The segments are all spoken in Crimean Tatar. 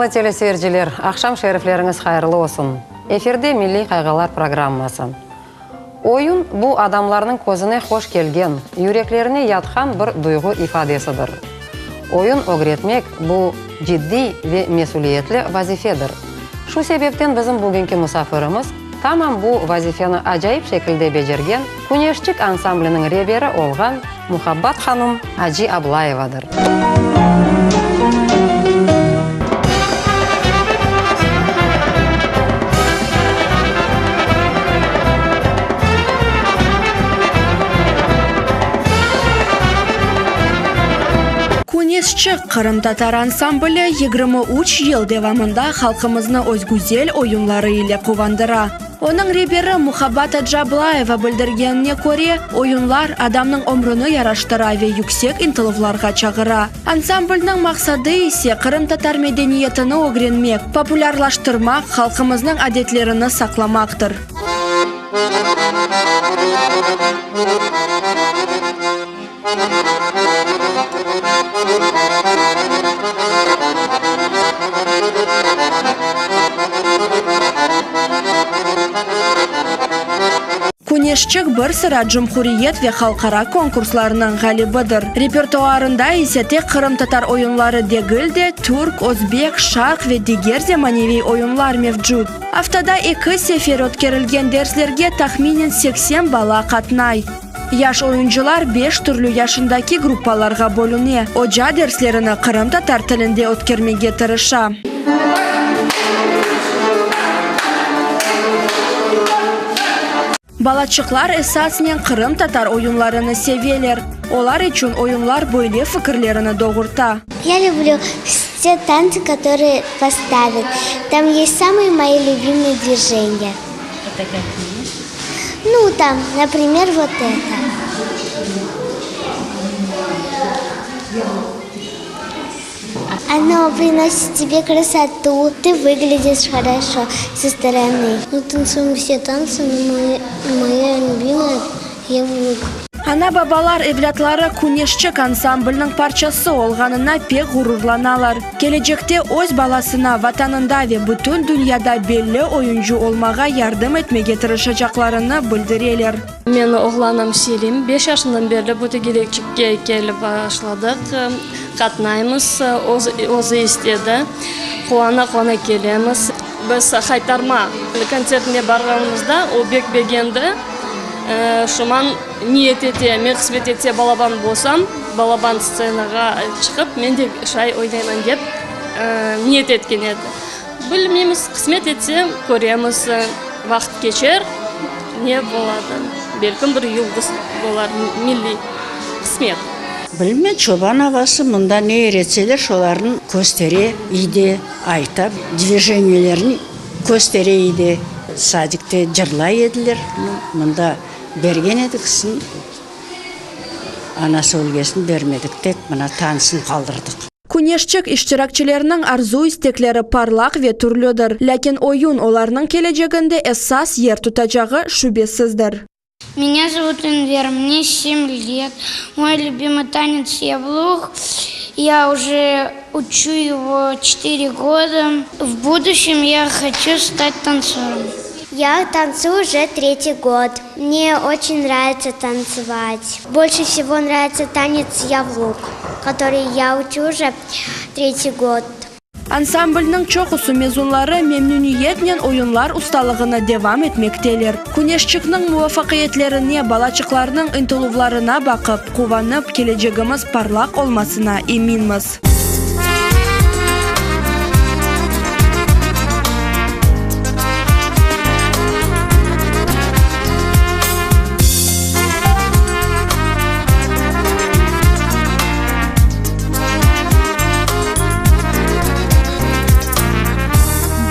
Ürmetli teleseyirciler, aqşam şerifleriñiz hayırlı olsun! Efirde Milliy qayğılar programması. Oyun, bu adamlarnıñ közüne hoş kelgen, yüreklerine yatqan bir duyğu ifadesidir. Oyun ögretmek, bu ciddiy ve mesüliyetli vazifedir. Şu sebepten bizim bugünki musafirimiz, tamam bu vazifeni acayip şekilde becergen Küneşçik ansambliniñ reberi olğan Muhabbat hanım Aci Ablayevadır. Küneşçik qırımtatar ansambli 23 yıl devamında halqımıznı öz güzel oyunları ile quvandıra. Onıñ reberi Muhabbat Acıablayeva bildirgenine köre, oyunlar adamnıñ ömrüni yaraştıra ve yüksek ıntıluvlarğa çağıra. Ansamblniñ maqsadı ise qırımtatar medeniyetini ögrenmek, populârlaştırmaq, halqımıznıñ adetlerini saqlamaqtır. Küneşçik bir sıra cumhuriyet ve halqara konkurslarnıñ ğalibidir. Repertuarında ise tek qırımtatar oyunları degil de, türk, özbek, şarq ve diger zemaneviy oyunlar mevcut. Aftada eki sefer ötkerilgen derslerge tahminen 80 bala qatnay. Yaş oyuncılar beş türlü yaşındaki gruppalarğa bölüne. Oca derslerini qırımtatar tilinde ötkermege tırışa. Balaçıqlar esasnen qırımtatar oyunlarını seveler. Olar içün oyunlar böyle fikirlerini doğurta. Ya lüblü vse tantsı, kotorıye postavят. Tam est samıye moi lübimıye dvijeniya. Eto kakiye? Nu, tam, naprimer, vot eto. Ono prinosit tebe krasotu, tı vıglâdiş horoşo so storony. Mı tansuem vse tansı, no moya lübimaya yavluk. Ana-babalar evlâtları Küneşçik ansamblniñ parçası olğanına pek ğururlanalar. Kelecekte öz balasına Vatanında ve bütün dünyada belli oyuncı olmağa yardım etmege tırışacaqlarını bildireler. Meni oğlanım Selim, beş yaşından berli bu tegerekçikke kelip başladıq, qatnaymız, özü istedi, quvana-quvana kelemiz. Biz Haytarma kontsertine barğanımızda o bek begendi, şuman niyet ete, men qısmet etse balaban bolsam, balaban stsenağa çıqıp men de şay oynayman dep niyet etken edi. Bilmeymiz, qısmet etse köremiz, vaqıt keçer, ne boladı, belkim bir yıldız bolar, milliy, qısmet. Bilmem, çoban avası, mında ne öğretseler, şolarnı köstere idi, ayta, dvijeniyelerni köstere idi. Sadikte cırlay ediler, mında bergen edik, soñ anası ölgesin bermedik, tek mına tansın qaldırdıq. Küneşçik iştirakçileriniñ arzu-istekleri parlaq ve türlüdir, lâkin oyun olarnıñ keleceginde esas yer tutacağı şübesizdir. Меня зовут Энвер, мне семь лет. Мой любимый танец Явлух. Я уже учу его четыре года. В будущем я хочу стать танцором. Я танцую уже третий год. Мне очень нравится танцевать. Больше всего нравится танец Явлук, который я учу уже третий год. Ansamblniñ çoqusı mezunları memnüniyetnen oyunlar ustalığını devam etmekteler. Küneşçikniñ muvafaqiyetlerine, balaçıqlarnıñ ıntıluvlarına baqıp, quvanıp, kelecegimiz parlaq olmasına eminmiz.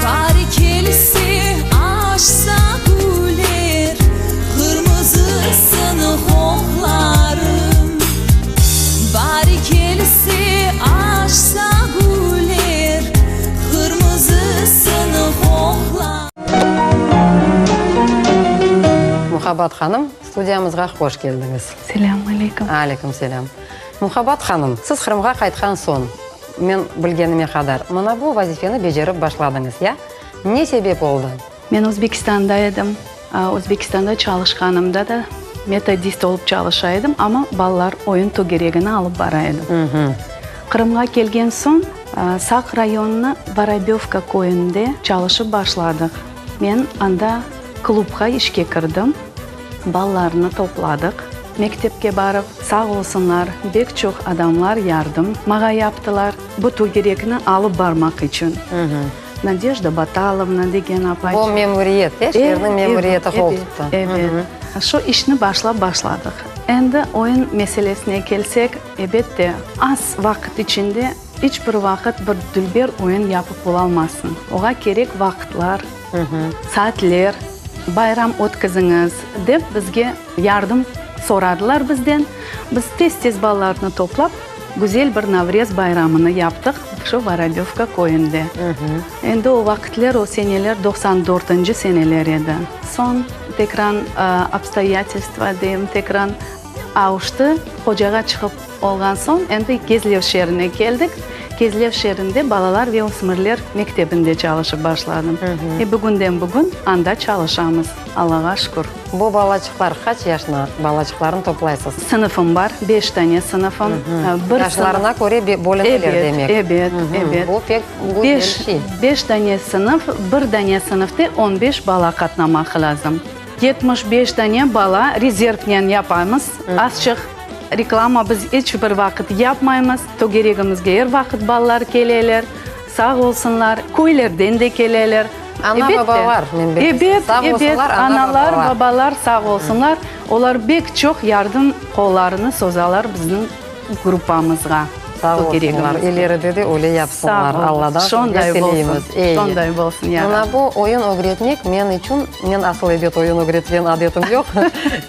Baar kelse, açsa güller, Qırmızısını qoqlarım. Baar kelse, açsa güller, Qırmızısını qoqlarım. Muhabbat hanım, studiyamızğa hoş keldiñiz. Selâm aleyküm. Aleyküm selâm. Muhabbat hanım, siz Qırımğa qaytqan soñ. Men bilgenime qadar, mına bu vazifeni becerip başladıñız, ya? Ne sebep oldı? Men Özbekistanda edim. Özbekistanda çalışqanımda da metodist olıp çalışa edim, amma balalar oyun tögeregini alıp bara edim. Qırımğa kelgen soñ, Saq rayonına Vorobyovka köyünde çalışıp başladıq. Men anda klubğa işke kirdim. Balalarnı topladıq. Mektepke barıp, sağ olsunlar, bek çoq adamlar yardım mağa yaptılar, bu tögerekni alıp barmaq içün. Nadejda Batalovna degen apayçıq. Bu memuriyet, e, şeerniñ memuriyeti qol tuttı. Ebet, şu işni başlap başladıq. Endi oyun meselesine kelsek, ebette, az vaqıt içinde iç bir vaqıt bir dülber oyun yapıp olalmazsıñ. Oğa kerek vaqıtlar, saatler, bayram ötkiziñiz, dep bizge yardım soradılar bizden. Biz tez-tez balalarnı toplap, güzel bir Navrez bayramını yaptıq şu Vorobyovka köyünde. Endi o vaqıtler, o seneler 94 dörtünci seneler edi. Soñ tekran obstoyatelstva deyim, tekran avuştı, qocağa çıqıp olğan soñ endi Kezlev şeerine keldik. Kezlev şeerinde balalar ve ösmürler mektebinde çalışıp başladım. E bugünden bugün anda çalışamız, Allağa şükür. Bu balaçıqlar qaç yaşına balaçıqlarnı toplaysız? Sınıfım bar, beş tane sınıfım. Bir Yaşlarına köre bölüneler demek. Ebet, ebet. Bu pek güzel şey. Beş tane sınıf, bir dane sınıfta on beş bala qatnamaq lâzim. 75 dane bala rezervnen yapamız, azçıq reklama biz iç bir vaqıt yapmaymız, tögeregimizge er vaqıt balalar keleler, sağ olsunlar, köylerden de keleler. Ana-babalar, men bilesem, Ebet, sağ ebet, olsunlar, analar, ana-babalar. babalar sağ olsunlar, olar bek çoq yardım qollarını sozalar bizniñ gruppamızğa. Sağ olsunlar, ileride de öyle yapsınlar, Alladan sizge tileymiz. Eyi. Şonday bolsun, ya Mına bu oyun ögretmek men içün, men asıl ebet oyun ögretken adetim yoq,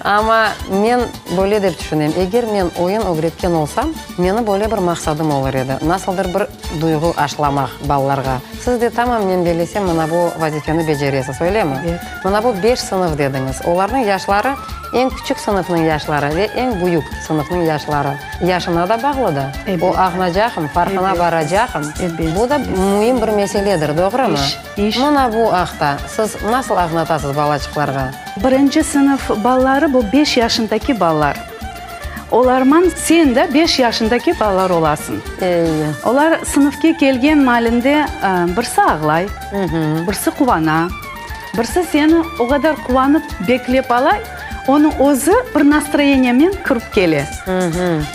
amma men böyle dep tüşünem, eger men oyun ögretken olsam, meni böyle bir maqsadım olur edi, nasıldır bir duyğu aşlamaq balalarğa. Siz de tamam men bellesem mına bu vazifeni beceresiz, öylemi? Ebet. Mına bu beş sınıf dediñiz, olarnıñ yaşları eñ küçük sınıfnıñ yaşları ve eñ büyük sınıfnıñ yaşları. Yaşına da bağlı da. Ebet. O ağnacaqım, farqına Ebet. baracaqım. Ebet. Bu da müim bir meseledir, doğrumı? İş, iş. Mına bu aqta siz nasıl ağnatasız balaçıqlarğa? Birinci sınıf balaları bu beş yaşındaki balalar. Olarman sen de beş yaşındaki balalar olasıñ. Eyi. Olar sınıfke kelgen malinde birisi ağlay, birisi quvana. Birisi seni o qadar quvanıp beklep ala, onıñ özü bir nastroyeniyamen kirip kele.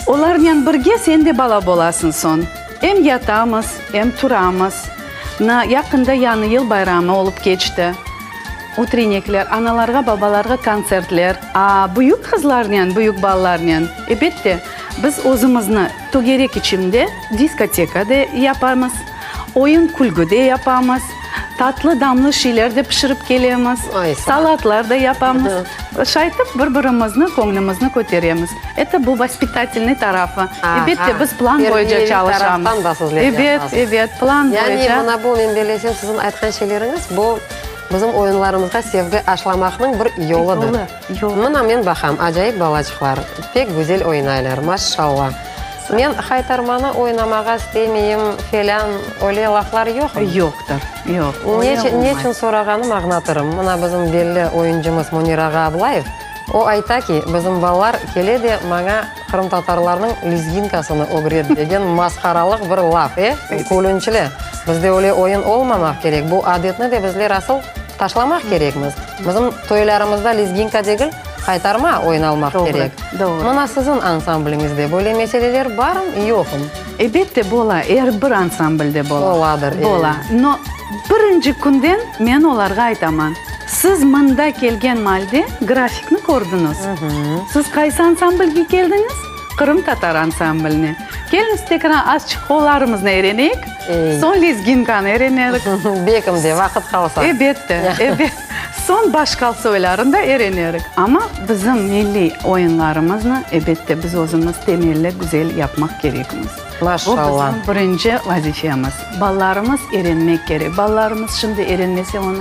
Olarnen birge sen de bala bolasıñ soñ. Em yatamız, em turamız. Mına, yaqında Yañı yıl bayramı olıp keçti. Utrenikler, analarğa, babalarğa kontsertler. A büyük qızlarnen, büyük balalarnen, ebette, biz özümizni tögerek içinde diskoteka da yapamız. Oyun-külgü de yapamız, tatlı-damlı şeyler de pişirip kelemiz, salatlar da yapamız. Şaytip bir-birimizni köñlümizni köteremiz. Eto bu vospitatelnıy tarafı. Ebet de, biz plan boyunca çalışamız. Ebet, ebet, plan boyunca. Yani mına bu, men bellesem, siziñ aytqan şeyleriñiz, bu bizim oyunlarımızğa sevgi aşlamaqnıñ bir yoludır. Mına men baqam, acayip balaçıqlar, pek güzel oynaylar, maşşalla. Men haytarmanı oynamağa istemeyim, felân, öyle laflar yoqmı? Yoqtır, yoq. Neçün sorağanım añlatırım. Mına bizim belli oyuncımız Münir ağa Ablayev, o ayta ki, bizim balalar kele de maña qırımtatarlarnıñ lezginkasını ögret degen masqaralıq bir laf, e? Külünçli. Bizde öyle oyun olmamaq kerek. Bu adetni de bizler asıl taşlamaq kerekmiz. Bizim toylarımızda lezginka degil, qaytarma oynalmaq kerek. Doğru. Mına siziñ ansambliñizde böyle meseleler barmı, yoqmı? Ebette, bola. Er bir ansamblde bola. Boladır, Bola. No, birinci künden men olarğa aytaman, siz mında kelgen maalde grafikni kördiñiz. Siz qaysı ansamblge keldiñiz? Qırımtatar ansambline. Keliñiz tekrar azçıq qollarımıznı öğreneyik, soñ lezginkanı öğrenerik. Bekim de, vaqıt qalsa. Ebette, ebet. Soñ başqa soylarını da öğrenerik. Amma bizim milliy oyunlarımıznı, ebette, biz özümiz temelli, güzel yapmaq kerekmiz. Maşallah. Bu bizim birinci vazifemiz. Balalarımız öğrenmek kerek. Balalarımız şimdi öğrenmese onı.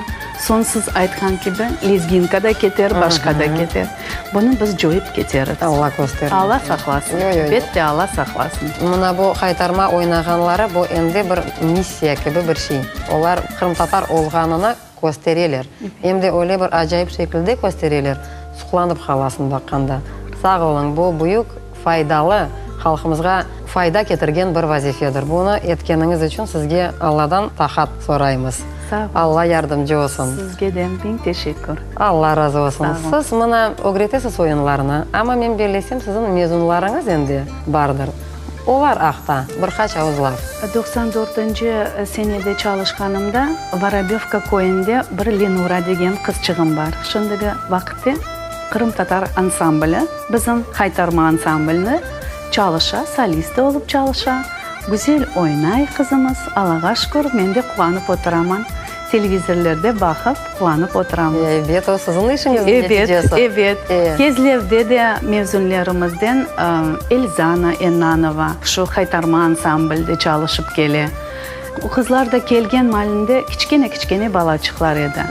Soñ siz aytqan kibi, lezginka da keter, başqa da keter. Bunı biz coyıp keteriz. Alla köstermesin. Alla saqlasın. Elbette, Alla saqlasın. Mına bu haytarma oynağanları, bu endi bir missiya kibi bir şey. Olar qırımtatar olğanını köstereler. Em de öyle bir acayip şekilde köstereler, suqlanıp qalasıñ baqqanda. Sağ oluñ, bu büyük, faydalı, halqımızğa fayda ketirgen bir vazifedir. Bunı etkeniñiz içün sizge Alladan taqat soraymız. Sağ oluñ. Alla yardımcı olsun. Sizge de biñ teşekkür. Alla razı olsun. Sağ oluñ. Siz mına ögretesiz oyunlarnı, amma men bellesem siziñ mezunlarıñız endi bardır. Olar aqta bir qaç avuz laf. 94-nci senede çalışqanımda Vorobyovka köyünde bir Lenura degen qızçığım bar. Şimdigi vaqıtte qırımtatar ansambli, bizim Haytarma ansamblinde çalışa, solisti olıp çalışa. Güzel oynay qızımız, Allağa şükür, men de quvanıp oturaman. Televizorlerde baqıp, quvanıp oturamız. Ebet, o siziñ işiñizniñ neticesi. Ebet, ebet. Kezlevde de mezunlerimizden Elzana Ennanova şu Haytarma ansamblde çalışıp kele. O qızlar da kelgen maalinde kiçkene-kiçkene balaçıqlar edi.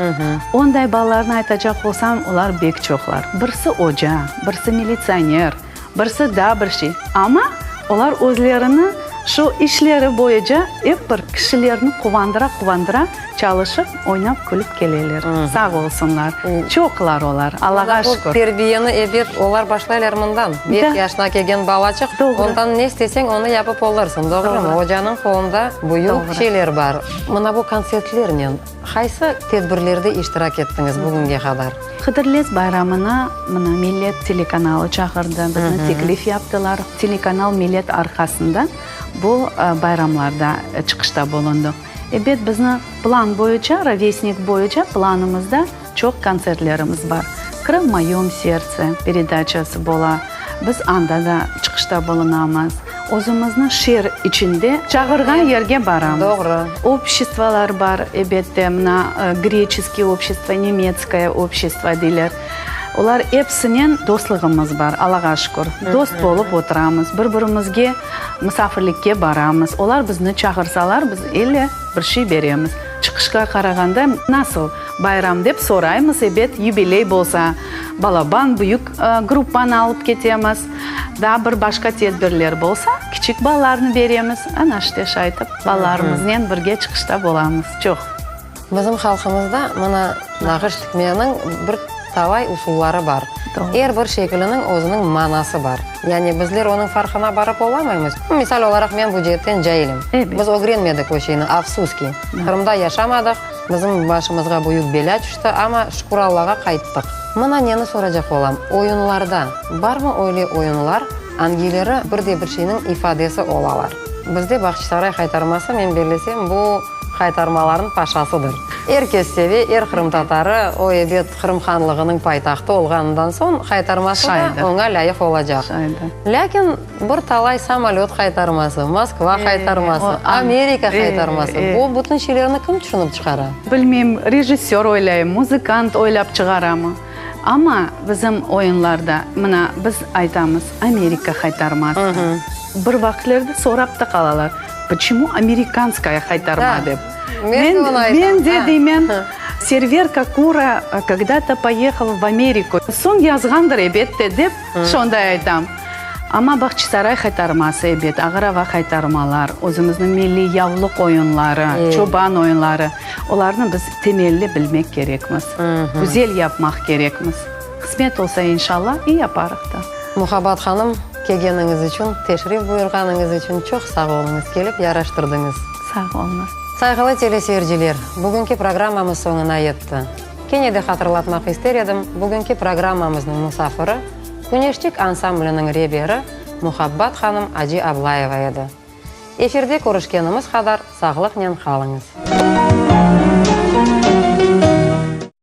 Onday balalarnı aytacaq olsam, olar bek çoqlar. Birisi oca, birisi militsioner. Birisi daa bir şey. Amma olar özlerini şu işleri boyunca ep bir kişilerni quvandıra-quvandıra çalışıp, oynap-külip keleler. Sağ olsunlar. Çoqlar olar, Allağa şükür. Bu terbiyeni, ebet, olar başlaylar mından. Beş yaşına kelgen balaçıq, ondan ne isteseñ, onı yapıp olursıñ, doğrumı? Ocanıñ qolunda büyük şeyler bar. Mına bu kontsertlernen Qaysı tedbirlerde iştirak ettiñiz bugünge qadar? Hıdırlez bayramına mına Millet telekanalı çağırdı, bizni teklif yaptılar. Telekanal Millet arqasında bu bayramlarda çıqışta bulundıq. Ebet, bizni plan boyunca, Rovesnik boyunca planımızda çoq kontsertlerimiz bar. Krım v moyom serdtse peredaçası bola, biz anda da çıqışta bulunamız. Özümizni şeer içinde çağırğan yerge baramız. Doğru. Obşestvolar bar, ebette, mına, greçeskiy obşestvo, nemetskoye obşestvo deyler. Olar epsinen dostluğımız bar, Allağa şükür. Dost bolıp oturamız, bir-birimizge musafirlikke baramız. Olar bizni çağırsalar, biz elle bir şey beremiz. Çıqışqa qarağanda nasıl bayram dep soraymız, ebet, yubiley bolsa, balaban, büyük gruppanı alıp ketemiz. Daa bir başqa tedbirler bolsa, kiçik balalarnı beremiz. Ana, işte, şaytip, balalarımıznen birge çıqışta bolamız. Çoq. Bizim halqımızda mına nağış tikmeniñ bir talay usulları bar. Er bir şekiliniñ özüniñ manası bar. Yani bizler onıñ farqına barıp olamaymız. Misal olaraq, men bu ceetten cailim. Biz ögrenmedik o şeyni, afsus ki. Qırımda yaşamadıq, bizim başımızğa büyük belâ tüşti, amma, şükür Allağa, qayttıq. Mına neni soracaq olam, oyunlarda barmı öyle oyunlar, angileri bir de bir şeyniñ ifadesi olalar? Bizde Bağçasaray haytarması, men bellesem, bu haytarmalarnıñ paşasıdır. Er kes seve, er qırımtatarı, o, ebet, Qırım hanlığınıñ paytahtı olğanından soñ, haytarması da oña lâyıq olacaq. Lâkin bir talay samolöt haytarması, Moskva haytarması, Amerika haytarması, bu bütün şeylerni kim tüşünip çıqara? Bilmeyim, rejissör oylayım, muzıkant oylap çıqaramı? Amma bizim oyunlarda, mına, biz aytamız, Amerika haytarması. Bir vaqıtlarda sorap da qalalar, Poçemu amerikanskaya haytarma dep. Men de onı aytam. Men de deymen, Server Kakura kogda-to poyehal v Ameriku, soñ yazğandır ebette dep şonday aytam. Amma Bağçasaray haytarması, ebet, ağır ava haytarmalar, özümizniñ milliy yavluq oyunları, çoban oyunları, olarnı biz temelli bilmek kerekmiz, güzel yapmaq kerekmiz. Qısmet olsa, inşallah, i yaparıq da. Muhabbat hanım, kelgeniñiz içün, teşrif buyurğanıñız içün çoq sağ oluñız, kelip yaraştırdıñız. Sağ oluñız. Sayğılı teleseyirciler, bugünki programmamız soñuna yetti. Kene de hatırlatmaq ister edim, bugünki programmamıznıñ musafiri, Küneşçik ansambliniñ reberi Muhabbat hanım Aci Ablayeva edi. Efirde körüşkenimiz qadar sağlıqnen qalıñız.